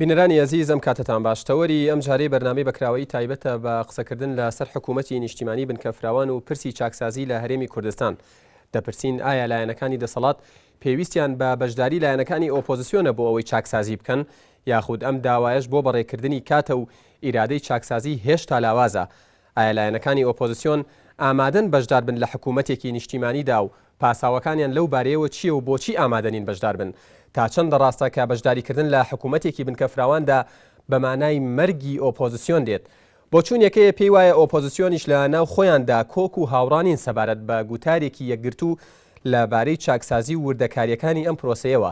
بینەرانی ئەزیز ئەم کاتەتان باش تەوەری ئەم جارەی بەرنامەی بەکراوەیی تایبەتە بە قسەکردن لە سەر حکوومەتی نیشتیمانی بنکە فراوان و پرسی چاکسازی لە هەرێمی کوردستان دەپرسین ئایا لایەنەکانی دەسەڵات پێویستیان بە بەشداری لایەنەکانی ئۆپۆزسیۆنە بۆ ئەوەی چاکسازی بکەن یاخود ئەم داوایەش بۆ بەڕێکردنی کاتە و ئیرادەی چاکسازی هێشتا لاوازە ئایا لایەنەکانی ئۆپۆزسیۆن ئامادەن بەشدار بن لە حکوومەتێکی نیشتیمانیدا و پاساوەکانیان لەو بارەیەوە چییە و بۆچی ئامادە نین بەشدار بن؟ تا چەندە ڕاستە کە بەشداریکردن لە حکوومەتێکی بنکە فراواندا بە مانای مەرگی ئۆپۆزسیۆن دێت؟ بۆچوونێک هەیە پێی وایە ئۆپۆزسیۆنیش لە ناو خۆیاندا کۆک و هاوڕا نین سەبارەت بە گوتارێکی یەکگرتوو لە بارەی چاکسازی و وردەکارییەکانی ئەم پرۆسەیەوە.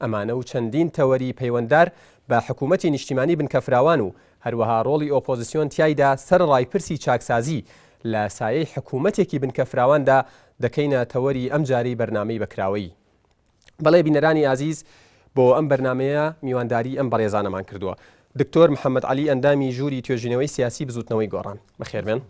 ئەمانە و چەندین تەوەری پەیوەنددار بە حکوومەتی نیشتیمانی بنکە فراوان و هەروەها ڕۆڵی ئۆپۆزسیۆن تیایدا سەرەڕای پرسی چاکسازی لە سایەی حکوومەتێکی بنکە فراواندا دەکەینە تەوەری ئەمجارەی بەرنامەی بەکراوەیی. بەڵێ بینەرانی ئازیز بۆ ئەم بەرنامەیە میوانداری ئەم بەڕێزانەمان کردووە. دکتۆر محەممەد عەلی ئەندامی ژووری توێژینەوەی سیاسی بزووتنەوەی گۆڕان. بەخێربێن.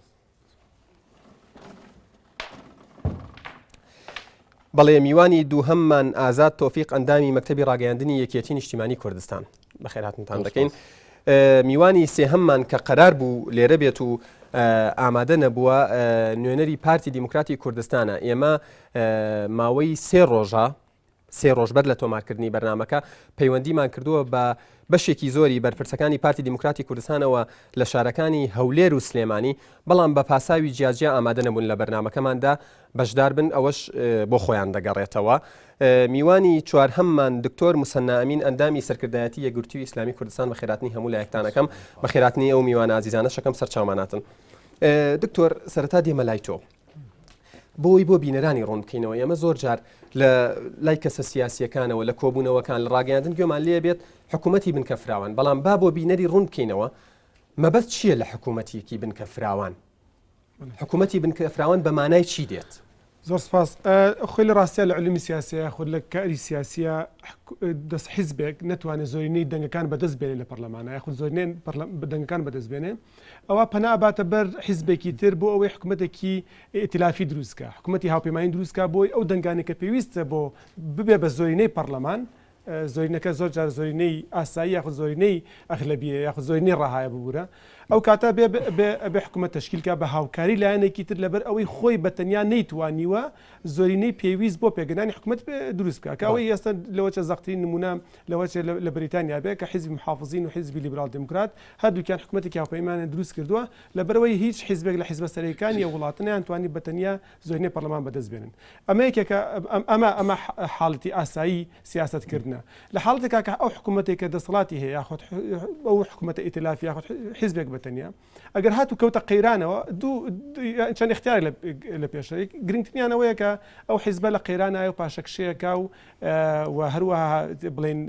بەڵێ میوانی دووهەممان ئازاد تۆفیق ئەندامی مەکتەبی ڕاگەیاندنی یەکێتی نیشتیمانی کوردستان بەخێرهاتنتان دەکەین میوانی سێهەممان کە قەرار بوو لێرە بێت و ئامادە نەبووە نوێنەری پارتی دیموکراتی کوردستانە ئێمە ماوەی سێ ڕۆژە سێ ڕۆژ بەر لە تۆمارکردنی بەرنامەکە پەیوەندیمان کردووە بە بەشێکی زۆری بەرپرسەکانی پارتی دیموکراتی کوردستانەوە لە شارەکانی هەولێر و سلێمانی، بەڵام بە پاساوی جیاجیا ئامادە نەبوون لە بەرنامەکەماندا بەشدار بن، ئەوەش بۆ خۆیان دەگەڕێتەوە. میوانی چوارهەممان دکتۆر موسەننا ئەمین ئەندامی سەرکردایەتی یەکگرتووی ئیسلامی کوردستان بەخێراتنی هەموو لایەکتان ئەکەم، بەخێراتنی ئەو میوانە ئازیزانەش ئەکەم سەرچاومان هاتن. دکتۆر سەرەتا دێمە لای تۆ. بۆی بۆ بینەرانی ڕوون بکەینەوە ئێمە زۆر جار لە لای کەسە سیاسیەکانەوە لە کۆبوونەوەکان لە ڕاگەیاندن گوێمان لێ بێت حکوومەتی بنکە فراوان بەڵام با بۆ بینەری ڕوون بکەینەوە مەبەست چییە لە حکوومەتێکی بنکە فراوان حکوومەتی بنکە فراوان بە مانای چی دێت؟ زۆر سپاس خۆی لە ڕاستیا لە علومی سیاسیە یاخود لە کاری سیاسیە دەست حیزبێک نەتوانێت زۆرینەی دەنگەکان بەدەست بێنێ لە پەرلەمانە یاخود زۆرینەی دەنگەکان بەدەست بێنێ ئەوا پەنا ئەباتە بەر حیزبێکی تر بۆ ئەوەی حکومەتێکی ئیتلافی دروست کا، حکومەتی هاوپەیمانی دروست کا بۆی ئەو دەنگانەی کە پێویستە بۆ ببێ بە زۆرینەی پەڕلەمان، زۆرینەکە زۆر جار زۆرینەی ئاسایی یاخود زۆرینەی ئەغلەبیە یاخود زۆرینەی ڕەهایە ببورە، ئەو کاتە بێ بێ ئەبێ حکومەت تەشکیل کا بە هاوکاری لایەنێکی تر لەبەر ئەوەی خۆی بە تەنیا نەیتوانیوە زۆرینەی پێویست بۆ پێکهێنانی حکومەت دروست بکا کە ئەوەی ئێستا لەوەچە زەقترین نمونە لەوەچێ لە بەریتانیا بێ کە حیزبی محافزین و حیزبی لیبراڵ دیموکرات هەردووکیان حکومەتێکی هاوپەیمانیان دروست کردووە، لەبەرئەوەی هیچ حیزبێک لە حیزبە سەرەکیەکانی ئەو وڵاتە نەیانتوانی بە تەنیا زۆرینەی پەرلەمان بەدەست بێنن. ئەمە یەکێکە ئەمە ئەمە حاڵەتی ئاسایی سیاسەتکردنە. لە حاڵەتێکا کە ئەو حکومەتێک کە دەسەڵاتی هەیە یاخود ئەو حکومەتە ئیتلافی یاخود حیزبێک بە تەنیا ئەگەر هاتوو کەوتە قەیرانەوە دوو چەند ئیختیارێک لە پێشە گرنگترینیان ئەوەیە کە ئەو حیزبە لە قەیرانایە و پاشەکشەیەکا و و هەروەها بڵێین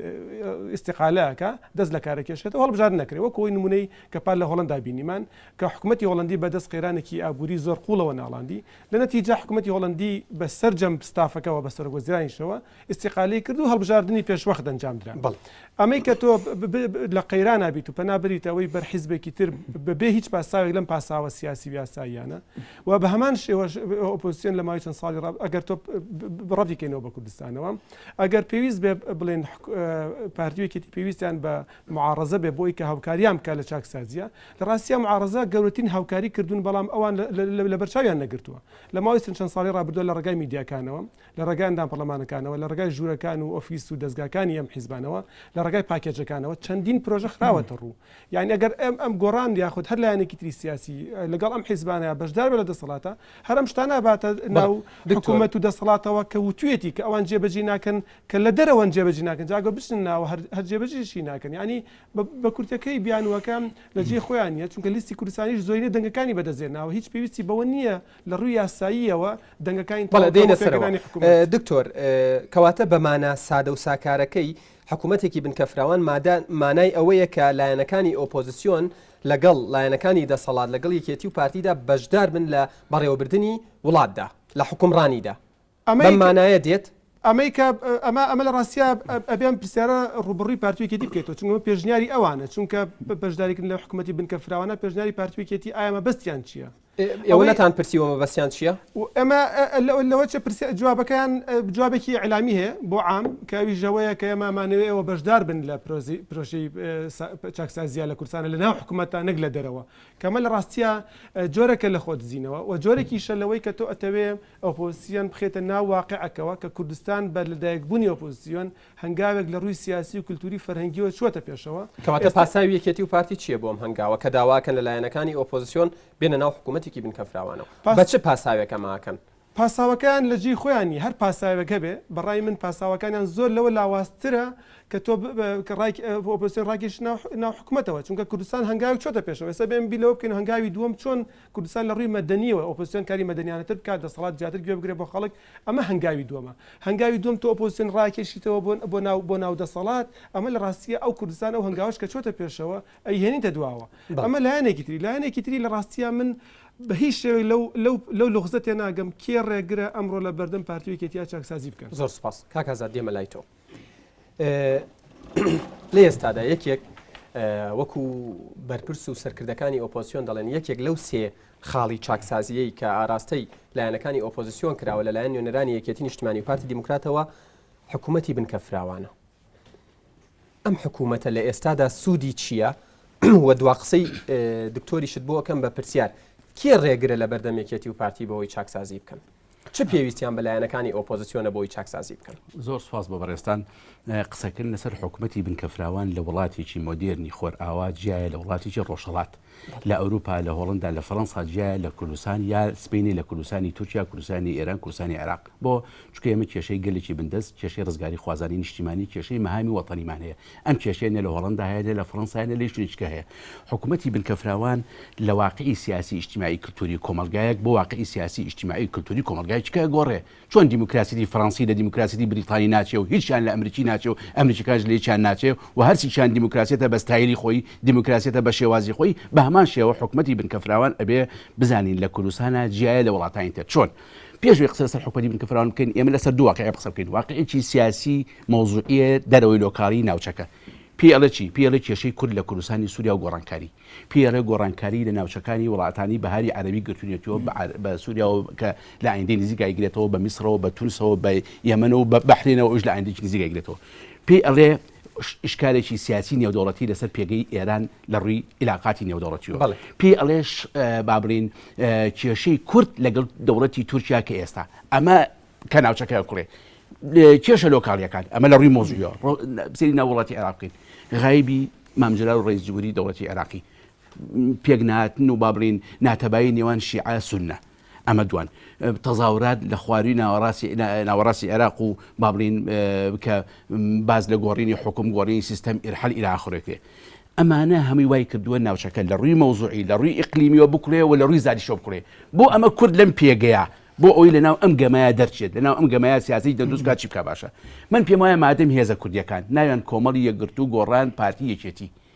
ئیستیقالە ئەکا دەست لە کارە کێشێتەوە هەڵبژاردن نەکرێ وەکو ئەوەی نمونەی کە پار لە هۆڵەندا بینیمان کە حکومەتی هۆڵەندی بە دەست قەیرانێکی ئابووری زۆر قوڵەوە ناڵاندی لە نەتیجە حکومەتی هۆڵەندی بە سەرجەم ستافەکەوە بە سەرۆک وەزیرانیشەوە ئیستیقالەی کرد و هەڵبژاردنی پێشوەخت ئەنجام درا. بەڵێ. ئەمەی کە تۆ لە قەیرانا بیت و پەنا بریتە ئەوەی بەر حیزبێکی تر بە بێ هیچ پاساوێک لەم پاساوە سیاسی و یاساییانە و بە هەمان شێوەش ئۆپۆزیسیۆن لە ماوەی چەند ساڵی ڕاب ئەگەر تۆ ڕەتی کەینەوە بە کوردستانەوە ئەگەر پێویست بێ بڵێن پارتی و یەکێتی پێویستیان بە معارەزە بێ بۆی کە هاوکاریان بکات لە چاکسازیە لە ڕاستیا معارەزە گەورەترین هاوکاری کردوون بەڵام ئەوان لەبەرچاویان نەگرتووە لە ماوەی چەند ساڵی ڕابردووە لە ڕێگای میدیاکانەوە لە ڕێگای ئەندام پەڕلەمانەکانەوە، لە ڕێگای ژوورەکان و ئۆفیس و دەزگاکانی ئەم حیزبانەوە، لە ڕێگای پاکێجەکانەوە چەندین پرۆژە خراوەتە ڕوو. یانی ئەگەر ئەم ئەم گۆڕان یاخود هەر لایەنێکی تری سیاسی لەگەڵ ئەم حیزبانە بەشدار بێت لە دەسەڵاتا، هەر ئەم شتانە ئەباتە ناو حکوومەت و دەسەڵاتەوە کە وتوویەتی کە ئەوان جێبەجێی ناکەن، کە لە دەرەوەن جێبەجێی ناکەن، جا ئەگەر بچنە ناوە هەر هەر جێبەجێشی ناکەن. یانی بە کورتەکەی بیانووەکە لە جێی خۆیان نییە، چونکە لیستی کوردستانیش زۆرینەی دەنگەکانی بەدەست هێناوە، هیچ پێویستی بەوە نییە لە ڕووی یاساییەوە دەنگەکانی بەڵێ تەواو دێینە بۆ سەرەوە. پێکهێنانی حکوومەت. دکتۆر کەواتە بە مانا سادە و ساکارەکەی حکوومەتێکی بنکەفراوان مادە مانای ئەوەیە کە لایەنەکانی ئۆپۆزسیۆن لەگەڵ لایەنەکانی دەسەڵات لەگەڵ یەکێتی و پارتیدا بەشدار بن لە بەڕێوەبردنی وڵاتدا لە حوکمڕانیدا ئەمەی بەم مانایە دێت؟ ئەمەی کە ئەمە ئەمە لە ڕاستیا ئەبێ ئەم پرسیارە ڕووبەڕووی پارتی و یەکێتی بکەیتەوە چونکە ئەمە پێشنیاری ئەوانە چونکە بەشداریکردن لە حکوومەتی بنکە فراوانە پێشنیاری پارتی و یەکێتی ئایا مەبەستیان چییە؟ ئێوە نەتان پرسیوە مەبەستیان چییە؟ ئێمە لەوە چ پرسی جوابەکەیان جوابێکی ئیعلامی هەیە بۆ عام کە ئەویش ئەوەیە کە ئێمە ئەمانەوێ ئێوە بەشدار بن لە پرۆژەی چاکسازیە لە کوردستانە لە ناو حکوومەتدا نەک لە دەرەوە کە ئەمە لە ڕاستیە جۆرەکە لە خۆ دزینەوە و جۆرێکیشە لەوەی کە تۆ ئەتەوێ ئۆپۆزسیۆن بخێتە ناو واقعەکەوە کە کوردستان بە لەدایکبوونی ئۆپۆزسیۆن هەنگاوێک لە ڕووی سیاسی و کلتوری فەرهەنگیەوە چووەتە پێشەوە. کەواتە پاساوی یەکێتی و پارتی چییە بۆ ئەم هەنگاوە کە داواکەن لە لایەنەکانی ئۆپۆزسیۆن بێنە ناو حکوومەتێکی بنکەفراوانەوە؟ بە چ پاساوێک ئەمە ئەکەن؟ پاساوەکەیان لە جێی خۆیان نییە، هەر پاساوێک هەبێ، بە ڕای من پاساوەکانیان زۆر لەوە لاوازترە کە تۆ ئۆپۆزسیۆن ڕاکێشی ناو حکوومەتەوە، چونکە کوردستان هەنگاوێک چۆتە پێشەوە، ئێستا بێن بیر لەوە بکەین هەنگاوی دووەم چۆن کوردستان لە ڕووی مەدەنییەوە ئۆپۆزسیۆن کاری مەدەنیانەتر بکات، دەسەڵات زیاتر گوێ بگرێ بۆ خەڵک، ئەمە هەنگاوی دووەمە. هەنگاوی دووەم تۆ ئۆپۆزسیۆن ڕاکێشیتەوە بۆ بۆ ناو بۆ ناو دەسەڵات، ئەمە لە ڕاستییا ئەو کوردستان ئەو هەنگاوەش کە چۆتە پێشەوە ئەیهێنیتە دواوە. ئەمە لایەنێکی تری. لایەنێکی تری لە ڕاستییا من بە هیچ شێوەیەک لەو لەو لەو لوغزە تێناگەم کێ ڕێگرە ئەمڕۆ لە بەردەم پارتی و یەکێتییا چاکسازی بکەن. زۆر سوپاس. کاک ئازاد دێمە لای تۆ. لە ئێستادا یەکێک وەکو بەرپرس و سەرکردەکانی ئۆپۆزسیۆن دەڵێن یەکێک لەو سێ خاڵی چاکسازیەی کە ئاراستەی لایەنەکانی ئۆپۆزسیۆن کراوە لەلایەن نوێنەرانی یەکێتی نیشتمانی و پارتی دیموکراتەوە حکوومەتی بنکە فراوانە ئەم حکوومەتە لە ئێستادا سوودی چییە و دوا قسەی دکتۆریشت بۆ ئەکەم بە پرسیار کێ ڕێگرە لە بەردەم یەکێتی و پارتی بەوەی چاکسازی بکەن؟ چ پێویستیان بە لایەنەکانی ئۆپۆزسیۆنە بۆی چاکسازی بکەن؟ زۆر سوپاس بۆ بەڕێزتان. قسەکردن لەسەر حکومەتی بنکەفراوان لە وڵاتێکی مۆدێرنی خۆرئاوا جیایە لە وڵاتێکی ڕۆژهەڵات. لە ئەوروپا، لە هۆڵندا، لە فەرەنسا جیایە لە کوردستان یا سبەینێ لە کوردستانی تورکیا، کوردستانی ئێران، کوردستانی عێراق. بۆ؟ چونکە ئێمە کێشەی گەلێکی بندەست، کێشەی ڕزگاری خوازانی نیشتیمانی، کێشەی مەهامی وەتەنیمان هەیە. ئەم کێشەیە نە لە هۆڵەندا هەیە، نە لە فەرەنسا هەیە، نە لە هیچ شوێنێکی دیکە هەیە. حکوومەتی بنکەفراوان لە واقعی سیاسی ئیجتیماعی کلتوری کۆمەڵگایەک بۆ واقعی سیاسی ئیجتیماعی کلتوری کۆمەڵگایەکی کە ئەگۆڕێ. چۆن دیموکراسیتی فەرەنسی لە دیموکراسیتی بریتانی ناچێ و هیچیان لە ئەمریکی ناچێ و ئەمریکیەکانش لە هیچیان ناچێ و هەرسیکیان دیموکراسیەتە بە ستایلی خۆی، دیموکراسیەتە بە شێوازی خۆی، بە هەمان شێوە حکومەتی بنکەفراوان ئەبێ بزانین لە کوردستانا جیایە لە وڵاتانی تر. چۆن؟ پێش ئەوەی قسە لەسەر حکومەتی بنکەفراوان بکەین ئێمە لەسەر دوو واقیع قسە بکەین، واقیعێکی سیاسی مەوزوعیە دەرەوەی لۆکاڵی ناوچەکە. پێی ئەڵێ چی؟ پێی ئەڵێ کێشەی کورد لە کوردستانی سووریا و گۆڕانکاری. پێی ئەڵێ گۆڕانکاری لە ناوچەکانی وڵاتانی بەهاری عەرەبی گرتوونیەتەوە بە سووریاوە کە لە ئایندەی نزیک ئەیگرێتەوە، بە میسرەوە، بە تونسەوە، بە یەمەنەوە، بە بەحرێنەوە ئەویش لە ئایندەیەکی نزیک ئەیگرێتەوە. پێی ئەڵێ ئیشکالێکی سیاسی نێودەوڵەتی لەسەر پێگەی ئێران لە ڕووی ئیلاقاتی نێودەوڵەتیەوە. پێی ئەڵێ با بڵێین کێشەی کورد لەگەڵ دەوڵەتی تورکیا کە ئێستا ئەمە کە ناوچەکە ئەکوڵێ کێشە لۆکاڵیەکان ئەمە لە ڕووی مۆزویەوە سەیری ناو وڵاتی عێراق بکەین غایبی مام جەلال و ڕئیس جمهوری دەوڵەتی عێراقی پێک نهاتن و با بڵین ناتەبایی نێوان شیعە سوننە ئەمە دوان تەزاورات لە خواروی ناوەڕاستی ناوەڕاستی عێراق و با بڵین کە باز لە گۆڕینی حکوم گۆڕینی سیستەم ئیرحل ئیلا ئاخرێکێ ئەمانە هەمووی وای کردووە ناوچەکە لە ڕووی مەوزوعی لە ڕووی ئیقلیمیەوە بکڵێ و لە ڕووی زادیشەوە بکڵێ بۆ ئەمە کورد لەم پێگەیە بۆ ئەوەی لەناو ئەم گەمەیە دەرچێت، لەناو ئەم گەمەیە سیاسیی دەندروست بکات چی بکات باشە؟ من پێم وایە مادەم هێزە کوردییەکان، ناویان کۆمەڵی یەکگرتوو، گۆڕان، پارتی، یەکێتی،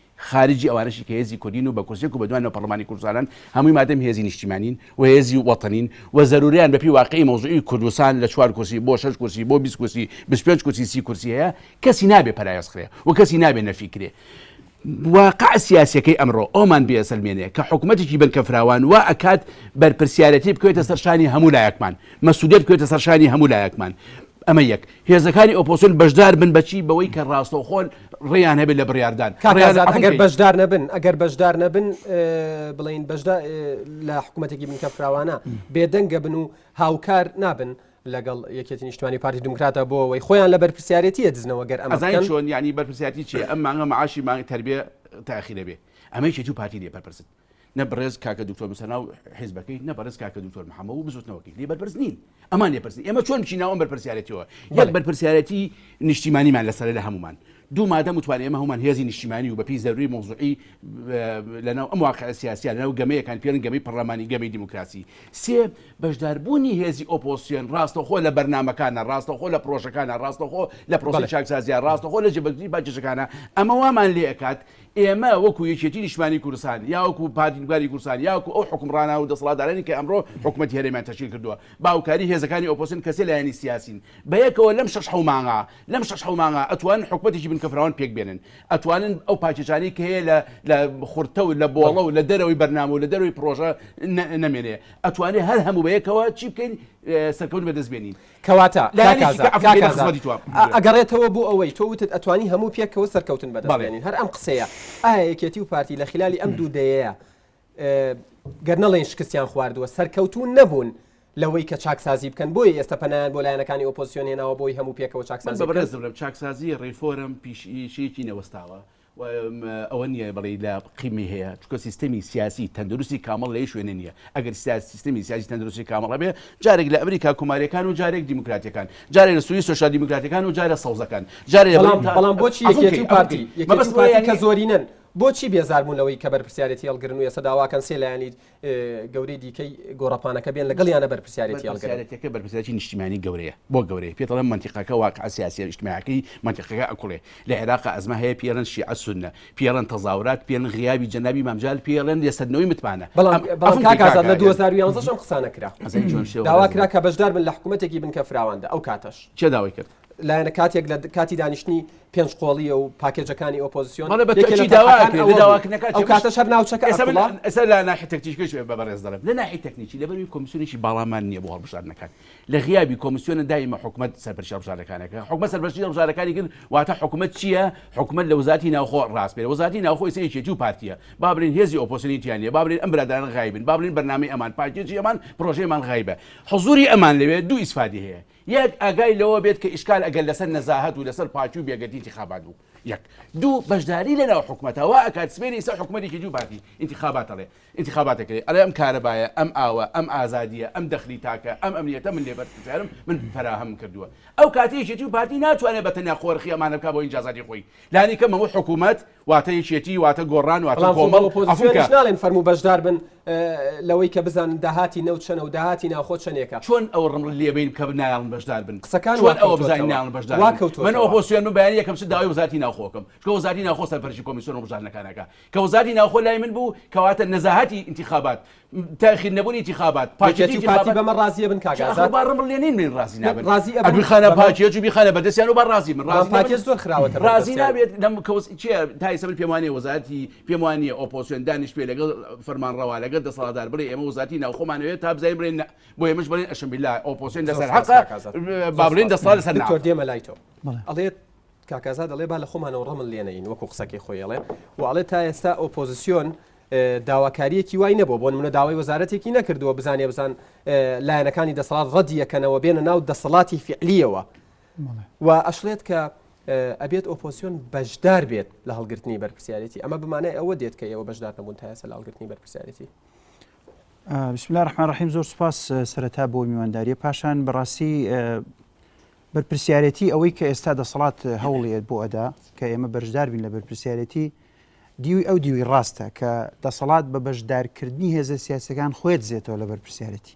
خارجی ئەوانەشی کە هێزی کوردین و بە کورسیەک و بە دوانەوە پەڕلەمانی کوردستانن، هەمووی مادەم هێزی نیشتیمانین و هێزی وەتەنین و زەروریان بەپێی واقعی مەوزوعی کوردستان لە چوار کورسی بۆ شەش کورسی بۆ 20 کورسی 25 کورسی 30 کورسی هەیە، کەسی نابێ پەراوێز خرێ و کەسی نابێ نەفی کرێ. واقع سیاسیەکەی ئەمڕۆ ئەومان پێ ئەسەلمێنێ کە حکومەتێکی بنکە فراوان وا ئەکات بەرپرسیارەتی بکەوێتە سەر شانی هەموو لایەکمان، مەسولیەت بکەوێتە سەر شانی هەموو لایەکمان. ئەمە یەک. هێزەکانی ئۆپۆزسیۆن بەشدار بن بە چی؟ بەوەی کە ڕاستەوخۆ ڕێیان هەبێت لە بڕیاردان. کاک ئازاد ئەگەر بەشدار نەبن، ئەگەر بەشدار نەبن بڵێین بەشدار لە حکومەتێکی بنکە فراوانە بێدەنگە بن و هاوکار نابن لەگەڵ یەکێتی نیشتمانی پارتی دیموکراتە بۆ ئەوەی خۆیان لە بەرپرسیارێتی ئەدزنەوە گەر ئەمە ئەزانی بکەن. چۆن یعنی بەرپرسیارەتی چیە ئەم مانگە معاشی مانگ تەربیە تاخیرە بێ ئەمە یەکێتی و پارتی لێ بەرپرسن نە بەڕێز کاکە دکتۆر مسەنا و حیزبەکەی نە بەڕێز کاکە دکتۆر محەممەد و بزوتنەوەکەی لێ بەرپرس نین ئەمان لێ پرسن ئێمە چۆن بچینە ئەم بەرپرسیارەتیەوە یەک بەرپرسیارەتی نیشتیمانیمان لەسەر لە هەمومان دوو مادەم وتمان ئێمە هەمومان هێزی نیشتیمانی و بەپێی زەروری مەوزوعی لەناو ئەم واقع سیاسیە لەناو گەمەیەکان پێڵن گەمەی پەرلەمانی گەمەی دیموکراسی سێ بەشداربوونی هێزی ئۆپۆزسیۆن ڕاستەوخۆ لە بەرنامەکانە ڕاستەوخۆ لە پرۆژەکانە ڕاستەوخۆ لە پرۆسەی چاکسازیە ڕاستەوخۆ لە جێبەجێکردنی پاکێجەکانە ئەمە وامان لێ ئەکات ئێمە وەکو یەکێتی نیشتمانی کوردستان یا وەکو پارتی دیموکراتی کوردستان یا وەکو ئەو حوکمڕانان و دەسەڵاتدارانی کە ئەمڕۆ حکومەتی هەرێمیان تەشکیل کردووە بە هاوکاری هێزەکانی ئۆپۆزسیۆن کە سێ لایەنی سیاسین بەیەکەوە لەم شەش حەو مانگە لەم شەش حەو مانگە ئەتوانن حکومەتێکی. بنکە فراوان پێک بێنن. ئەتوانن ئەو پاکێجانەی کە هەیە لە لە خورتە و لە بۆڵە و لە دەرەوەی بەرنامە و لە دەرەوەی پڕۆژە نەمێنێ. ئەتوانێ هەر هەموو بە یەکەوە چی بکەین سەرکەوتن بەدەست بێنین. کەواتە کاک ئازاد، کاک ئازاد ئەگەڕێتەوە بۆ ئەوەی تۆ وتت ئەتوانی هەموو پێکەوە سەرکەوتن بەدەست بێنین. هەر ئەم قسەیە ئایا یەکێتی و پارتی لە خلالی ئەم دوو دەیەیە گەر نەڵێین شکستیان خواردووە سەرکەوتوو نەبوون لەوەی کە چاکسازی بکەن بۆیە ئێستا پەنایان بۆ لایەنەکانی ئۆپۆزسیۆن هێناوە بۆی هەموو پێکەوە چاکسازی بکەن؟ بەڕێز دەبرم چاکسازی ڕیفۆرم پیشەیەکی نەوەستاوە ئەوە نییە بڵێ لە قیمی هەیە چکە سیستەمی سیاسی تەندروستی کامڵ لە شوێنە نییە ئەگەر سیستەمی سیاسی تەندروستی کامڵ هەبێ جارێک لە ئەمریکا کۆماریەکان و جارێک دیموکراتەکان جارێک لە سووری سۆسیال دیموکراتەکان و جارە سەوزەکان جارێ بەڵام بۆچی یەکێتی و پارتی کە زۆرینەن بۆچی بێزار بوون لەوەی کە بەرپرسیارێتی هەڵگرن و ئێستا داواکەن سێ لایەنی گەورەی دیکەی گۆڕەپانەکە بێن لەگەڵیانە بەرپرسیارێتی هەڵگرن؟ بەرپرسیارێتیەکە بەرپرسیارێتی نیشتیمانی گەورەیە. بۆ گەورەیە؟ پێت ئەڵێم مەنتیقەکە واقعە سیاسیە ئیجتماعیەکەی مەنتیقەکە ئەکوڵێ. لە عێراقا ئەزمە هەیە پێی ئەڵێن شیعە سوننە، پێی ئەڵێن تەزاورات، پێی ئەڵێن غیابی جەنابی مام جەلال، پێی ئەڵێن لێسەندنەوەی متمانە. بەڵام بەڵام کاک ئازاد لە 2011 ئەم قسانە کرا. داوا کرا کە بەشدار بن لە حکوومەتێکی بنکە فراواندا ئەو کاتەش. کێ داوای کرد؟ لایەنە کاتێک لە کاتی دانیشتنی پێنج قۆڵیە و پاکێجەکانی ئۆپۆزیسیۆن بەڵێ بە تەئکید داوا ئەکرێت لە داواکردنەکە ئەو کاتەش هەر ناوچەکە ئێستا من ئێستا لە ناحیە تەکنیکیش بە بەڕێز دەڵێم لە ناحیە تەکنیکی لەبەروی کۆمیسیۆنێکی باڵامان نییە بۆ هەڵبژاردنەکان لە غیابی کۆمیسیۆنە دایمە حکومەت سەرپەرشتی هەڵبژاردنەکانەکە حکومەت سەرپەرشتی هەڵبژاردنەکانی کرد واتە حکومەت چییە حکومەت لە وەزارەتی ناوخۆ ڕاسپێرە وەزارەتی ناوخۆ ئێستا یەکێتی و پارتیە با بڵێین هێزی ئۆپۆزسیۆنی تیا نییە با بڵێین ئەم برادەرانە غایبن با بڵێین بەرنامەی ئەمان پاکێجی ئەمان پرۆژەی ئەمان غایبە حزوری ئەمان لەوێ دوو ئیسفادی هەیە یەک، ئاگای لەوە بێت کە ئیشکال ئەگەر لەسەر نەزاهەت و لەسەر پاکی و بێگەردی ئینتیخابات بوو. یەک. دوو، بەشداری لەناو حکومەتا وا ئەکات سبەینێ ئیستا حکومەتێکی دوو پارتی ئینتیخابات ئەڵێ ئینتیخابات ئەکرێ ئەڵێ ئەم کارەبایە، ئەم ئاوە، ئەم ئازادییە، ئەم دەخلی تاکە، ئەم ئەمنیەتە من لێ بەرپرسیارم من فەراهەمم کردووە. ئەو کاتە یەکێتی و پارتی ناتوانێت بە تەنیا قۆرخی ئەمانە بکات بۆ ئینجازاتی خۆی. لانیکەم هەموو حکوومەت واتە یەکێتی، واتە گۆڕان، واتە بەڵام خۆ کۆمەڵ، ئۆپۆزسیۆنیش ناڵێن فەرموو بەشدار بن لەوەی کە بزانن داهاتی نەوت چەنە و داهاتی ناوخۆ چەنێکە. چۆن ئەو ڕمڵ لێبەین کە نایەڵن بەشدار بن؟ قسەکان چۆن وا ئەوە بزانین کەوتۆتەوە. نایەڵن بەشدار وا بن؟ من کەوتۆتەوە. ئۆپۆزسیۆن بم بەیانی یەکەم شت داوای وەزارەتی ناوخۆ ئەکەم، چونکە وەزارەتی ناوخۆ سەرپەرشتی کۆمیسیۆن هەڵبژاردنەکان ئەکا. کە وەزارەتی ناوخۆ لای من بوو، کەواتە نەزاهەتی ئینتیخابات، تاخیر نەبوونی ئینتیخابات، پاکێتی یەکێتی و پارتی ئینتیخابات، بەمە ڕازی ئەبن کاک ئاخر ئازاد؟ با ڕمڵ لێ نین بڵێن ڕازی نابن. ڕازی ئەبن ئەبی خانە بەمە؟ پاکێج و بیخەنە بەردەستیان و با ڕازی بن. بەڵام ڕازی نابن پاکێج زۆر خراوەتە ڕازی بەردەستیان. نابێت لەم کەوس چییە تا ئێستا من پێم وانییە وەزارەتی پێم وانییە ئۆپۆزسیۆن دانیشتبێ لەگەڵ فەرمانڕەوا لەگەڵ دەسەڵاتدار بڵێ ئێمە وەزارەتی ناوخۆمان ئەوێت تا بزانین بڵێن نا بۆ ئێمەش بڵێن ئەشەمبیلا ئۆپۆزسیۆن زۆر لەسەر سپاس حەقە کاک ئازاد. با زۆر بڵێن سپاس. دەسەڵات لەسەر دکتۆر ناحەقە. دێمە لای تۆ. بەڵێ. ئەڵێت کاک ئازاد ئەڵێ با لە خۆمانەوە ڕمل لێنەین وەکو قسەکەی خۆی ئەڵێ و ئەڵێ تا ئێستا ئۆپۆزسیۆن داواکاریەکی وای نەبووە بۆ نمونە داوای وەزارەتێکی نەکردووە بزانێ بزان لایەنەکانی دەسەڵات ڕەدیەکەنەوە بێنە ناو دەسەڵاتی فعلیەوە و ئەشڵێت کە ئەبێت ئۆپۆزسیۆن بەشدار بێت لە هەڵگرتنی بەرپرسیارێتی ئەمە بمانای ئەوە دێت کە ئێوە بەشدار نەبوون تا ئێستا لە هەڵگرتنی بەرپرسیارێتی. بسم الله الرحمن الرحیم زۆر سوپاس سەرەتا بۆ میوانداریە پاشان بەڕاستی بەرپرسیارێتی ئەوەی کە ئێستا دەسەڵات هەوڵیت بۆ ئەدا کە ئێمە بەشدار بین لە بەرپرسیارێتی دیوی ئەو دیوی ڕاستە کە دەسەڵات بە بەشدارکردنی هێزە سیاسەکان خۆیت زێتەوە لە بەرپرسیارێتی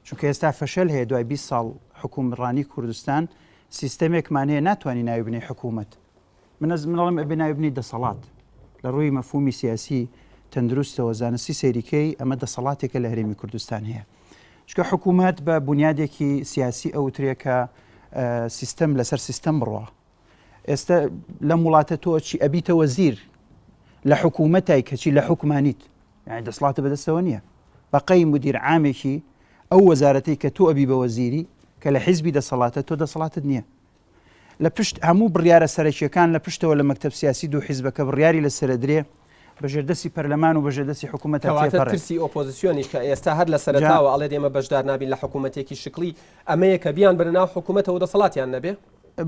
چونکە ئێستا فەشەل هەیە دوای 20 ساڵ حکومڕانی کوردستان سیستەمێکمان هەیە ناتوانانی ناوی بنەی حکوومەت من ئەز منەڵم ئەبێ ناوی بنەی دەسەڵات لە ڕووی مەفهومی سیاسی تەندروستەوە زانستی سەیریکەی ئەمە دەسەڵاتێکە لە هەرێمی کوردستان هەیە چکە حکوومەت بە بنیادێکی سیاسی ئەوترێ کە سیستەم لەسەر سیستەم بڕە ئێستا لەم وڵاتە تۆ چی ئەبیتە وەزیر لە حکوومەتای کەچی لە حکومانیت یعنی دەسڵاتە بەدەستەوە نییە بەقەی مدیر عامێکی ئەو وەزارەتەی کە تۆ ئەبی بە وەزیری کە لە حیزبی دەسەڵاتە تۆ دەسەڵاتت نییە لە پشت هەموو بڕیارە سەرەکیەکان لە پشتەوە لە مەکتەب سیاسی دوو حیزبەکە بڕیاری لەسەرەدرێ بە ژێردەستی پەرلەمان و بە ژێردەستی حکوومەتە کەواتە تێپەڕێ. ترسی ئۆپۆزسیۆنیش کە ئێستا هەر لە سەرەتاوە ئەڵێت ئێمە بەشدار نابین لە حکوومەتێکی شکڵی ئەمەیە کە بیانبەنە ناو حکوومەتەوە دەسەڵاتیان نەبێ؟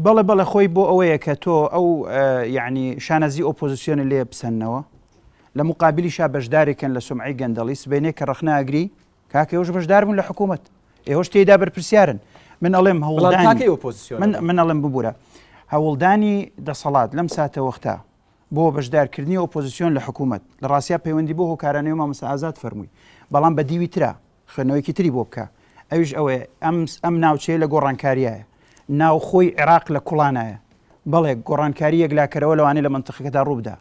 بەڵێ بەڵێ خۆی بۆ ئەوەیە کە تۆ ئەو یەعنی شانازی ئۆپۆزسیۆنە لێ بسەننەوە لە موقابلیشا بەشدارێکن لە سومعەی گەندەڵی سبەینێ کە ڕەخنە ئەگری کاکە ئێوەش بەشدار بوون لە حکوومەت ئێوەش تێیدا بەرپرسیارن من ئەڵێم هەوڵدانی من من ئەڵێم ببوورە هەوڵدانی دەسەڵات لەم ساتەوەختە بۆ بەشدارکردنی ئۆپۆزیسیۆن لە حکوومەت لە ڕاستیا پەیوەندی بۆ هۆکارانەوە مامۆستا ئازاد فەرمووی بەڵام بە دیوی ترا خوێندنەوەیەکی تری بۆ بکە ئەویش ئەوەیە ئەم ئەم ناوچەیە لە گۆڕانکاریایە ناوخۆی عێراق لە کوڵانایە بەڵێ گۆڕانکاری یەکلاکەرەوە لەوانەیە لە مەنتقەکەدا ڕووبدا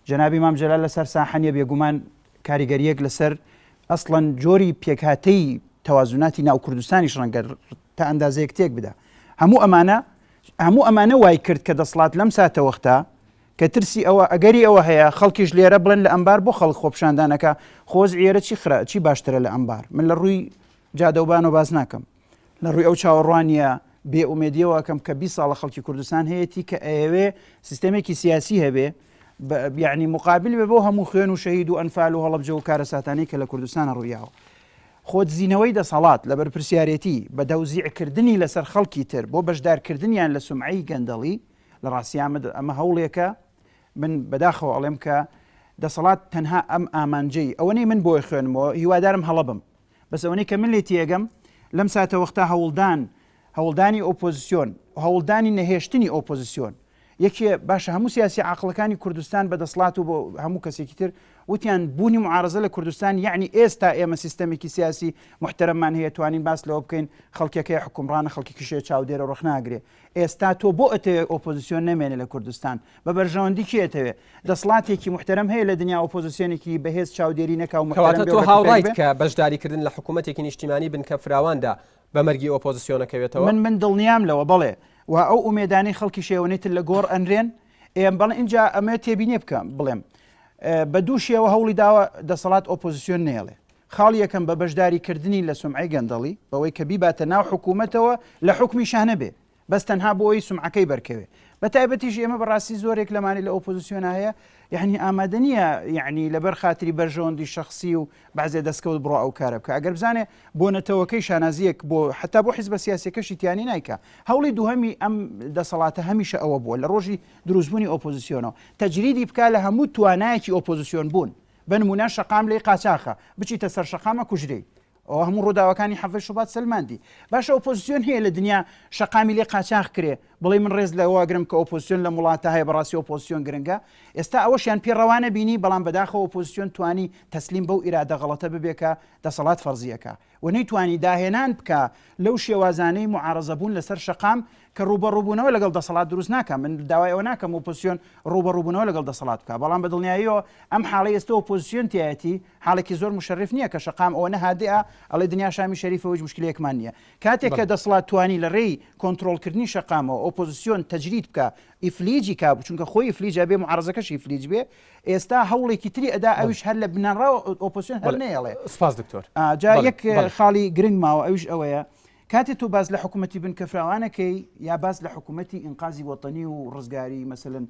جەنابی مام جەلال لەسەر ساحە نیە بێگومان کاریگەریەک لەسەر ئەسڵەن جۆری پێکهاتەی تەوازناتی ناو کوردستانیش ڕەنگە تا ئەندازەیەک تێک بدا هەموو ئەمانە. هەموو ئەمانە وای کرد کە دەسڵات لەم ساتەوەختە کە ترسی ئەوە ئەگەری ئەوە هەیە خەڵکیش لێرە بڵێن لە ئەنبار بۆ خەڵک خۆپیشاندانەکە خۆ وەزعی ئێرە چی خرا چی باشترە لە ئەنبار من لە ڕووی جادەوبانەوە باس ناکەم لە ڕووی ئەو چاوەڕوانیە بێ ئومێدیەوە ئەکەم کە 20 ساڵە خەڵکی کوردستان هەیەتی کە ئەیەوێ سیستەمێکی سیاسی هەبێ یعنی مقابل بێ بۆ هەموو خوێن و شەهید و ئەنفال و هەڵەبجە و کارەساتانەی کە لە کوردستانە ڕوویاوە خۆدزینەوەی دەسەڵات لە بەرپرسیارێتی بە تەوزیعکردنی لەسەر خەڵکی تر بۆ بەشدارکردنیان لە سومعەی گەندەڵی، لە ڕاستیا ئەمە هەوڵێکە من بەداخەوە ئەڵێم کە دەسەڵات تەنها ئەم ئامانجەی ئەوەنەی من بۆی خوێنمەوە هیوادارم هەڵە بم بەس ئەوەنەی کە من لێ تێگەم لەم ساتەوەختە هەوڵدان هەوڵدانی ئۆپۆزیسیۆن هەوڵدانی نەهێشتنی ئۆپۆزیسیۆن یەکێ باشە هەموو سیاسی عاقڵەکانی کوردستان بە دەسڵات و بۆ هەموو کەسێکی تر وتیان بوونی معارەزە لە کوردستان یەعنی ئێستا ئێمە سیستەمێکی سیاسی موحتەرەممان هەیە توانین باس لەوە بکەین خەڵکێک هەیە حوکمڕانە خەڵکێکیش هەیە چاودێرە ڕەخناگرێ ئێستا تۆ بۆ ئەتەوێ ئۆپۆزیسیۆن نەمێنێ لە کوردستان بە بەرژەوەندی کێ ئەتەوێ دەسڵاتێکی موحتەرەم هەیە لە دنیا ئۆپۆزیسیۆنێکی بەهێز چاودێری نەکا و موحتەرەم کەواتە بێ تۆ و ڕێک و پێک هاوڕایت بێ؟ کە بەشداریکردن لە حکوومەتێکی نیشتیمانی بنکە فراواندا بە مەرگی ئۆپۆزسیۆنەکەوێتەوە؟ من من دڵنیام لەوە بەڵێ و ئەو ئومێدانەی خەڵکیش ئێوەنەی تر لە گۆڕ ئەنرێن ئێ بەڵێ ئینجا ئەمەوێت تێبینێ بکەم بڵێم بە دوو شێوە هەوڵی داوە دەسەڵات ئۆپۆزیسیۆن نێڵێ خاڵی یەکەم بە بەشداری کردنی لە سومعەی گەندەڵی بەوەی کە بیباتە ناو حکوومەتەوە لە حوکمیشا نەبێ بەس تەنها بۆ ئەوەی سومعەکەی بەرکەوێ بە تایبەتیش ئێمە بەڕاستی زۆرێک لەمانەی لە ئۆپۆزیسیۆنا هەیە یعنی ئامادە نییە یعنی لەبەر خاتری بەرژەوەندی شخصی و بەعزێ دەستکەوت بڕۆ ئەو کارە بکە ئەگەر بزانێ بۆ نەتەوەکەی شانازیەک بۆ حتا بۆ حیزبە سیاسەکەشی تیانی نایکا هەوڵی دووهەمی ئەم دەسەڵاتە هەمیشە ئەوە بووە لە ڕۆژی دروستبوونی ئۆپۆزیسیۆنەوە تەجریدی بکا لە هەموو توانایەکی ئۆپۆزیسیۆن بوون بە نمونە شەقام لێی قاچاخە بچیتە سەر شەقامە کوژرێی ئەوە هەموو ڕووداوەکانی حەڤەی شوبات سەلماندی. باشە ئۆپۆزسیۆن هەیە لە دنیا شەقامی لێ قاچاخ کرێ بڵێی من ڕێز لەوە ئەگرم کە ئۆپۆزسیۆن لەم وڵاتە هەیە بەڕاستی ئۆپۆزسیۆن گرنگە ئێستا ئەوەشیان پێ ڕەوا نەبینی بەڵام بەداخەوە ئۆپۆزسیۆن توانی تەسلیم بەو ئیرادە غەڵەتە ببێ کە دەسەڵات فەرزی ئەکا و نەیتوانی داهێنان بکا لەو شێوازانەی موعارەزە بوون لەسەر شەقام کە ڕووبەڕووبوونەوە لەگەڵ دەسەڵات دروست ناکا من داوای ئەوە ناکەم ئۆپۆزسیۆن ڕووبەڕووبوونەوە لەگەڵ دەسەڵات بکا بەڵام بە دڵنیاییەوە ئەم حاڵەی ئێستا ئۆپۆزسیۆن تیایەتی حاڵێکی زۆر مشەرف نییە کە شەقام ئەوەنە هادئە ئەڵێ دنیا شامی شەریفە و هیچ مشکلەیەکمان نییە کاتێک کە دەسڵات توانی لە ڕێی کۆنترۆڵکردنی شەقامەوە ئۆپۆزسیۆن تەجرید بکا ئیفلیجی کا چونکە خۆی ئیفلیج ئەبێ معارەزەکەشی ئیفلیج بێ ئێستا هەوڵێکی تری ئەدا ئەویش هەر لە بنەڕاوە ئۆپۆزسیۆن هەر نەیەڵێ. سپاس دکتۆر. جا یەک خاڵی گرنگ ماوە ئەویش ئەوەیە کاتێ تۆ باس لە حکوومەتی بنکەفراوانەکەی یا باس لە حکوومەتی ئینقازی وەتەنی و ڕزگاری مەسەلەن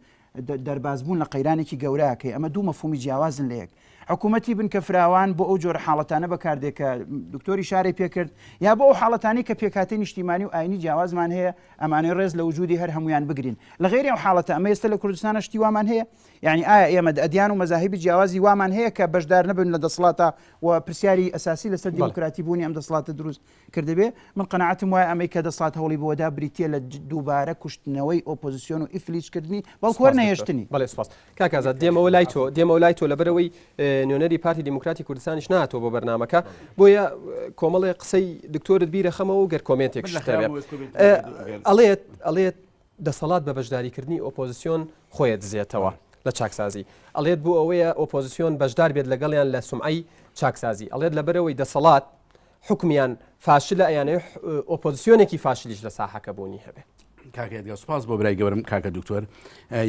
دەربازبوون لە قەیرانێکی گەورە ئەکەی، ئەمە دوو مەفهومی جیاوازن لە یەک. حکوومەتی بنکە فراوان بۆ ئەو جۆرە حاڵەتانە بەکاردێ کە دکتۆر ئیشارەی پێکرد، یا بۆ ئەو حاڵەتانەی کە پێکهاتەی نیشتیمانی و ئایینی جیاوازمان هەیە، ئەمانەی ڕێز لە وجودی هەر هەموویان بگرین. لە غەیری ئەو حاڵەتە، ئەمە ئێستا لە کوردستانا شتی وامان هەیە؟ یانی ئایا ئێمە ئەدیان و مەزاهیبی جیاوازی وامان هەیە کە بەشدار نەبن لە دەسڵاتا و پرسیاری ئەساسی لەسەر دیموکراتی بوونی ئەم دەسڵاتە دروست کردبێ، من قەناعەتم وایە ئەمەی کە دەسەڵات هەوڵی بۆ دا بریتییە لە دووبارە کوشتنەوەی ئۆپۆزیسیۆن و ئیفلیج کردنی، بەڵکو هەر سپاس دکتۆر. نەهێشتنی. بەڵێ سپاس. کاک ئازاد دێمەوە لای تۆ، دێمەوە لای تۆ لەبەرئەوەی نوێنەری پارتی دیموکراتی کوردستانیش نەهاتووە بۆ بەرنامەکە، بۆیە کۆمەڵێ قسەی دکتۆرت بیرەخەمەوە و گەر comment من لە ێکیشت هەبێ. خەیاڵم وەست comment م نەکردووە ئەگەر. ئەڵێت ئەڵێت دەسەڵات بە بەشداریکردنی ئۆپۆزیسیۆن خۆی ئەدزێتەوە لە چاکسازی. ئەڵێت بۆ ئەوەیە ئۆپۆزیسیۆن بەشدار بێت لەگەڵیان لە سومعەی چاکسازی. ئەڵێت لەبەرئەوەی دەسەڵات حوکمیان فاشلە ئەیانەوێ ئۆپۆزسیۆنێکی فاشلیش لە ساحەکە بوونی هەبێ. کاکە ئێدگار سوپاس بۆ برای گەورەم کاکە دکتۆر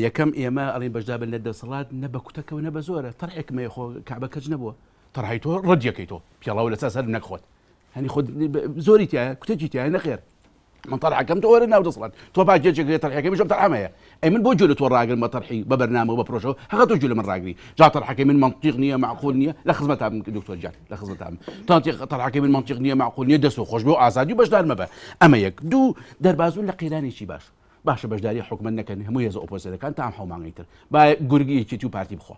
یەکەم ئێمە ئەڵین بەشدا بن لە دەسەڵات نە بە کوتەکەەوە نە بە زۆرە تەرحێکمە خۆ کعبە کەچ نەبووە تەرحی تۆ ڕەدیەکەی تۆ پیاڵاو لەسەر سەر نەک خۆت هەنی خۆت زۆری تایە کوتەکی تایە نەخێر من تەرحەکەم تۆ وەرە ناو دەسەڵات تۆ پاکێجێک هەیە تەرحەکەی منیش ئەم تەرحەم هەیە ئەی من بۆ گوێ لە تۆ ڕاگرم بە تەرحی بە بەرنامە و بە پرۆژەوە هەقە تۆ گوێ لە من ڕاگری جا تەرحەکەی من مەنتیق نییە مەعقول نییە لە خزمەتا بم دکتۆر گیان لە خزمەتا بم تانتیق تەرحەکەی من مەنتیق نییە مەعقول نییە دەست و خۆش بێ و ئازادی و بەشدار مەبە ئەمە یەک دوو دەربازبوون لە قەیرانێکی باش باشە بەشداری حکومەت نەکەن هەموو هێزە ئۆپۆزیسیۆنەکان تا ئەم حەومانگەی تر با گورگی یەکێتی و پارتی بخوا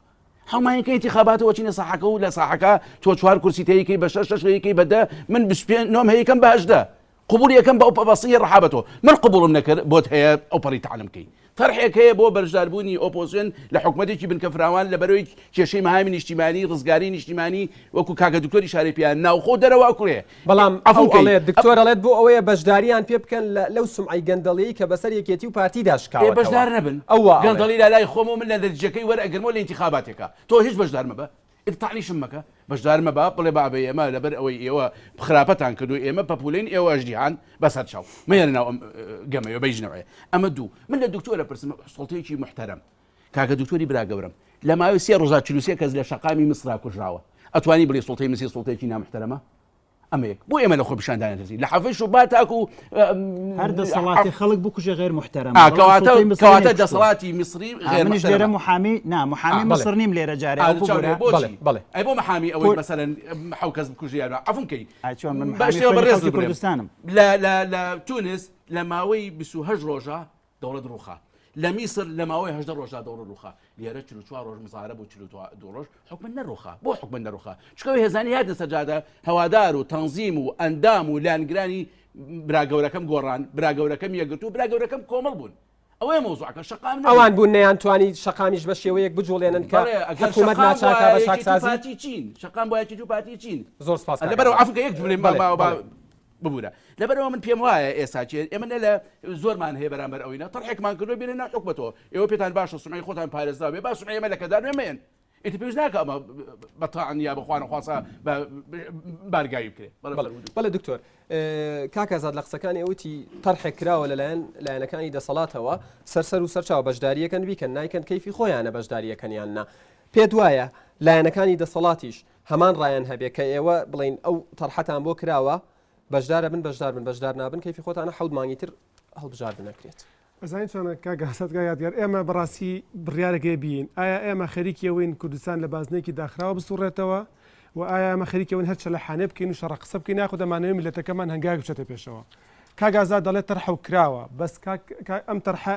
حەومانەکە ئینتیخاباتەوە چینە ساحەکە و لە ساحەکە تۆ چوار کورسی تەیکەی بە شەش شەش هەیەکەی بە دە من 25 نۆم هەیەکەم بە 18 قبوڵی ئەکەم بە ئەو بەسیە ڕەها بە تۆ من قبوڵم نەکرد بۆت هەیە ئەو پەڕی تەعلم کەی تەرحێک هەیە بۆ بەشداربوونی ئۆپۆزیۆن لە حکومەتێکی بنکە فراوان لە بەرەوەی کێشەی مەهامی نیشتیمانی ڕزگاری نیشتیمانی وەکو کاکە دکتۆر ئیشارەی پێیان ناوخۆ و دەرەوە ئەکوڵێ بەڵام ئەو عەفوو کەی ئەڵێت دکتۆر ئەڵێت بۆ ئەوەیە بەشداریان پێ بکەن لە لەو سومعەی گەندەڵیەی کە بەسەر یەکێتی و پارتیدا ئێ شکاوەتەوە بەشدار نەبن ئەو وا ئەڵێ. گەندەڵی لە لای خۆمەوە من لە نەتیجەکەی وەرئەگرمەوە لە ئینتیخاباتێکا تۆ هیچ بەشدار مەبە. ئیتر تەعنیشم مەکە بەشدار مەبە بڵێ بابە ئێمە لەبەر ئەوەی ئێوە خراپەتان کردو ئێمە پەپولین ئێوە ئەژدیهان بەسەر چاو مەیەنە ناو ئەم گەمەیە بە هیچ نەوعێ ئەمە دوو من لە دکتۆرە پرسم سوڵتەیەکی محتەرەم کاکە دکتۆری برا گەورەم لە ماوەی سێ ڕۆژا 43 کەس لە شەقامی میسرا کوژراوە ئەتوانی بڵێ سوڵتەی میسری سوڵتەیەکی نامحتەرەمە ئەمە یەک بۆ ئێمە لە خۆپیشاندان نەترسین لە حەڤەی شوبات تاکو هەر دەسەڵاتی خەڵک بکوژێ غێر محتەرەمە ئا، بەڵام کەواتە سوڵتەی میسری کەواتە نەیکوشتووە. دەسەڵاتی میسری ئا، غێر منیش لێرە محتەرەمە محامی نا محامی ئا، بەڵێ. میسر نیم لێرە جارێ ئا، ئەو چاو لێ ببورە بۆچی بەڵێ، بەڵێ. ئەی بۆ محامی ئەوەی پۆ- مەسەلەن حەو کەس بکوژێ یان عەفوم کەی ئای چۆن من بە محامی شێوە خوێنی بەڕێز خەڵکی بڵێم کوردستانم لە لە لە تونس لە ماوەی 28 ڕۆژە دەوڵەت ڕووخا. لە میسر لە ماوەی 18 ڕۆژدا دەوڵەت ڕووخا. لێرە 44 ڕۆژ مزاهرە بوو 42 ڕۆژ حکومەت نەڕووخا. بۆ حکومەت نەڕووخا؟ چونکە ئەو هێزانەی هاتنە سەر جادە هەوادار و تەنزیم و ئەندام و لایەنگرانی برا گەورەکەم گۆڕان، برا گەورەکەم یەکگرتوو، برا گەورەکەم کۆمەڵ بوون. ئەوەیە مەوزوعەکە شەقام نەبوو. ئەوان بوون نەیانتوانی شەقامیش بە شێوەیەک بجوڵێنن کە بەڵێ ئەگەر حکومەت شەقام ناچار کا بوایە بە یەکێتی و چاکسازی. پارتی چین؟ شەقام بوایە یەکێتی و پارتی چین؟ زۆر سپاس کاک لەبەرئەوە ئازاد. عەفو کە یەک جملەی بەڵێ ماوە با بەڵێ. ببورە لەبەرئەوە من پێم وایە ئێستا چێ ئێمە نە لە زۆرمان هەیە بەرامبەر ئەوینە تەرحێکمان کردووە بێنە ناو حکومەتەوە ئێوە پێتان باشە سمعی خۆتان پارێزراو بێ با سمعی ئێمە لەکەدار بێ مەیەن ئیتر پێویست ناکە ئەمە بە تاعن یا بە خوانەخواسە بە بارگاوی بکرێ بەڵێ بەڵێ بەڵێ دکتۆر کاک ئازاد لە قسەکانی وتی تەرحێک کراوە لەلایەن لایەنەکانی دەسەڵاتەوە سەرسەر و سەرچاو بەشداریەکەن بیکەن نایکەن کەیفی خۆیانە بەشداریەکەن یان نا پێت وایە لایەنەکانی دەسەڵاتیش هەمان ڕایان هەبێ کە ئێوە بڵێن ئەو تەرحەتان بۆ کراوە بەشدارە بن بەشدار بن بەشدار نابن کەیفی خۆتانە حەوت مانگی تر هەڵبژاردن ئەکرێت. ئەزانی چۆنە کاک ئاساد کاک یادگار ئێمە بەڕاستی بڕیارێک هەیە بیین ئایا ئێمە خەریکی ئەوەین کوردستان لە بازنەیەکی داخراوە بسوڕێتەوە و ئایا ئێمە خەریکی ئەوەین هەر چەلەحانێ بکەین و شەڕە قسە بکەین یاخود ئەمانەوێ میللەتەکەمان هەنگاوێک بچێتە پێشەوە کاک ئازاد دەڵێ تەرحە و کراوە بەس کاک ئەم تەرحە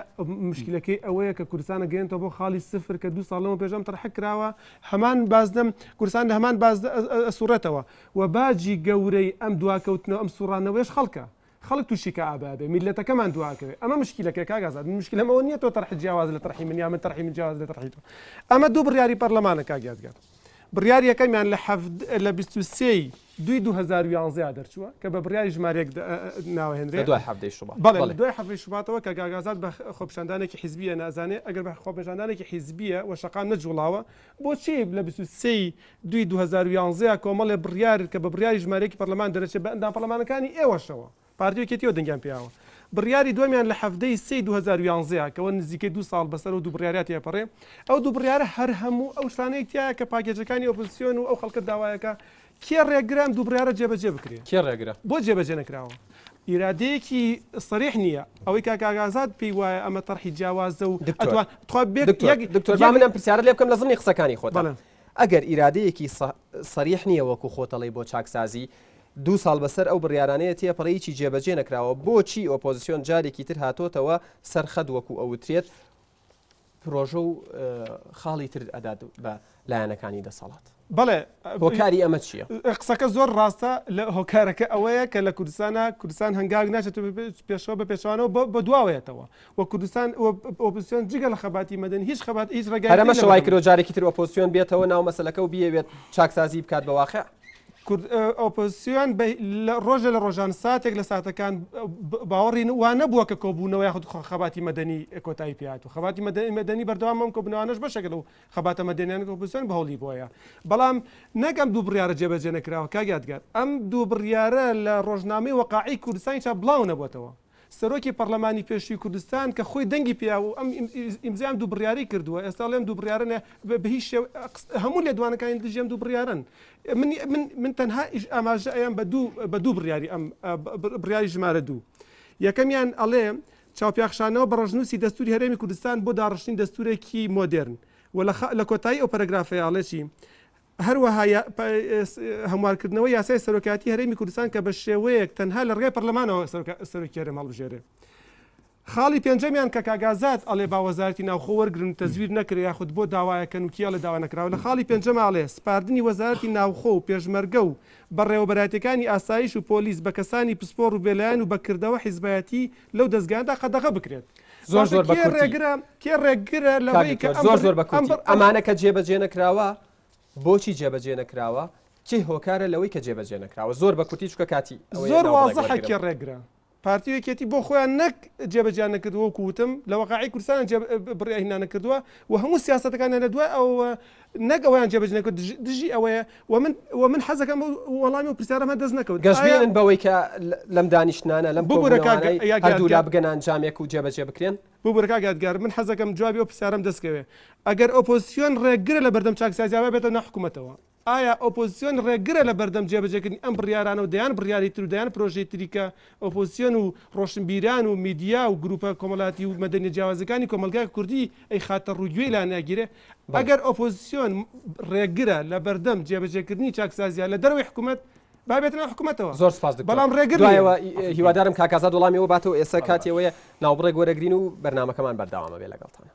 مشکلەکەی ئەوەیە کە کوردستانە گەێنتەوە بۆ خاڵی سفر کە دو ساڵ لەمە پێش ئەم تەرحە کراوە هەمان بازنەم کوردستان لە هەمان باز ئەسوڕێتەوە و باجی گەورەی ئەم دواکەوتنەوە ئەم سوڕانەوەیش خەڵکە خەڵک تووشی کەئابە ئەبێ میللەتەکەمان دواکەوێ ئەمە مشکیلەکەیە کاک ئازاد من مشکلەم ئەوە نییە تۆ تەرحت جیاوازە لە تەرحی من یا من تەرحی من جیاوازە لە تەرحی تۆ ئەمە دوو بڕیاری پەرلەمانە کاک یادگار بڕیاری یەکەمیان لە حەفت لە 23 ی دووی 2011 دەرچووە کە بە بڕیاری ژمارە یەک ناوهێنرێ لە دوای حەڤدەی شوبات بەڵێ لە دوای حەڤدەی شوباتەوە کە کاک ئازاد بە خۆپیشاندانێکی حیزبییە نازانێ ئەگەر بە خۆپیشاندانێکی حیزبییە و شەقام نەجوڵاوە بۆچی لە 23 ی دووی 2011 کۆمەڵێ بڕیار کە بە بڕیاری ژمارە یەکی پەرلەمان دەرەچێت بە ئەندام پەرلەمانەکانی ئێوەشەوە پارتی و یەکێتیەوە دەنگیان پێیاوە. بڕیاری دووەمیان لە 17 ی سێی 2011 کەوە نزیکەی دوو ساڵ بەسەر ئەو دوو بڕیارە تێپەڕێ، ئەو دوو بڕیارە هەر هەموو ئەو شتانەی تیایە کە پاکێجەکانی ئۆپۆزسیۆن و ئەو خەڵکە داوایەکە کێ ڕێگرە ئەم دوو بڕیارە جێبەجێ بکرێ؟ کێ ڕێگرە؟ بۆ جێبەجێ نەکراوە؟ ئیرادەیەکی سەریح نییە. ئەوەی کاک ئازاد پێی وایە ئەمە تەرحی جیاوازە و دکتۆر ئەتوان تخوا بێ دکتۆر یەک دکتۆر با یەک من ئەم پرسیارەت لێ بکەم لە زمنی قسەکانی خۆتا. بەڵێ. ئەگەر ئیرادەیەکی سەریح نییە وەکو خۆت ئەڵێی بۆ چاکسازی، دوو ساڵ بەسەر ئەو بڕیارانەیە تێپەڕێ هیچی جێبەجێ نەکراوە، بۆچی ئۆپۆزسیۆن جارێکی تر هاتۆتەوە سەر خەت وەکو ئەوترێت پرۆژە و خاڵی تر ئەدات بە لایەنەکانی دەسەڵات؟ بەڵێ. هۆکاری ئەمە چییە؟ قسەکە زۆر ڕاستە، هۆکارەکە ئەوەیە کە لە کوردستانا کوردستان هەنگاوێک ناچێتە پێشەوە بە پێچەوانەوە بە دواوەیەتەوە. و کوردستان و ئۆپۆزسیۆن جگە لە خەباتی مەدەنی هیچ خەبات هیچ ڕێگای هەر ئەمەشە وای کردووە جارێکی تر ئۆپۆزسیۆن بێتەوە ناو مەسەلەکە و بیەوێت چاکسازی بکات بە واقع. کورد ئۆپۆزسیۆن بە لە ڕۆژێ لە ڕۆژان ساتێک لە ساتەکان باوەڕی وا نەبووە کە کۆبوونەوە یاخود خەباتی مەدەنی کۆتایی پێ هاتوو خەباتی مەدەنی مەدەنی بەردەوام ئەم کۆبوونەوانەش بەشێکە لەو خەباتە مەدەنیانە کە ئۆپۆزسیۆن بە هەوڵی بۆیە بەڵام نەک ئەم دوو بڕیارە جێبەجێ نەکراوە کاک یادگار ئەم دوو بڕیارە لە ڕۆژنامەی وەقاعی کوردستانی چاپ بڵاو نەبووەتەوە سەرۆکی پەڕلەمانی پێشووی کوردستان کە خۆی دەنگی پێیا و ئەم ئیمزای ئەم دوو بڕیارەی کردووە ئێستا ئەڵێ ئەم دوو بڕیارە نە بە هیچ شێوە هەموو لێدوانەکانی دژی ئەم دوو بڕیارەن من من من تەنها ئیش ئاماژە ئەیەم بە دوو بە دوو بڕیاری ئەم بڕیاری ژمارە دوو یەکەمیان ئەڵێ چاوپیاخشانەوە بە ڕەشنووسی دەستوری هەرێمی کوردستان بۆ داڕشتنی دەستورێکی مۆدێرن و لە کۆتایی ئەو پەرەگرافەیە ئەڵێ چی هەروەها هەموارکردنەوەی یاسای سەرۆکایەتی هەرێمی کوردستان کە بە شێوەیەک تەنها لە ڕێگای پەرلەمانەوە سەرۆکی هەرێم هەڵبژێرێ. خاڵی پێنجەمیان کە کاک ئازاد ئەڵێ با وەزارەتی ناوخۆ وەرگرن و تەزویر نەکرێ یاخود بۆ داوایەکەن و کێ ئەڵێ داوا نەکراوە لە خاڵی پێنجەما ئەڵێ سپاردنی وەزارەتی ناوخۆ و پێشمەرگە و بەڕێوەبەرایەتیەکانی ئاسایش و پۆلیس بە کەسانی پسپۆڕ و بێلایەن و بە کردەوە حیزبایەتی لەو دەزگایاندا قەدەغە بکرێت. زۆر باشە زۆر بە کێ کورتی. ڕێگرە کێ ڕێگرە کاک لەوەی کە دکتۆر ئەم زۆر بڕ زۆر بە ئەم کورتی بڕ ئەم ئەمانە کە جێبەجێ نەکراوە بۆچی جێبەجێ نەکراوە کێ هۆکارە لەوەی کە جێبەجێ نەکراوە زۆر بە کورتی چونکە کاتی ئەوەیە زۆر ناوبڕێک وازحە وەرگرم. کێ ڕێگرە. پارتی و یەکێتی بۆ خۆیان نەک جێبەجێیان نەکردووە وەکو وتم لە وەقاعی کوردستان جێ بڕیاریان نەکردووە و هەموو سیاسەتەکانیان لە دوای ئەوە نەک ئەوەیان جێبەجێ نەکرد دژی ئەوەیە و من و من حەزەکەم وەڵامی و پرسیارەم هەر دەست نەکەوت گەشبینن بەوەی کە لەم دانیشتنانە لەم ببورە کاک هەردوولا بگەنە ئەنجامێک و جێبەجێ بکرێن؟ ببورە کاک یادگار من حەزەکەم جوابی ئەو پرسیارەم دەست کەوێ ئەگەر ئۆپۆزسیۆن ڕێگرە لە بەردەم چاکسازیا با بێتە ناو حکوومەتەوە ئایا ئۆپۆزسیۆن ڕێگرە لە بەردەم جێبەجێکردنی ئەم بڕیارانە و دەیان بڕیاری تر و دەیان پرۆژەی تری کە ئۆپۆزسیۆن و ڕۆشنبیران و میدیا و گروپە کۆمەڵاتی و مەدەنیە جیاوازەکانی کۆمەڵگای کوردی ئەیخاتە ڕوو گوێی لا ناگیرێ؟ ئەگەر ئۆپۆزسیۆن ڕێگرە لە بەردەم جێبەجێکردنی چاکسازییا لە دەرەوەی حکومەت با بێتە ناو حکومەتەوە زۆر سپاس دکتۆر. بەڵام ڕێگر نییە. دوایەوە هیوادارم کاک ئازاد وەڵامی ئەوە باتەوە ئێستا کاتی ئەوەیە ناوبڕێک وەرەگرین و بەرنامەکەمان بەردەوامە بێ لەگەڵتان.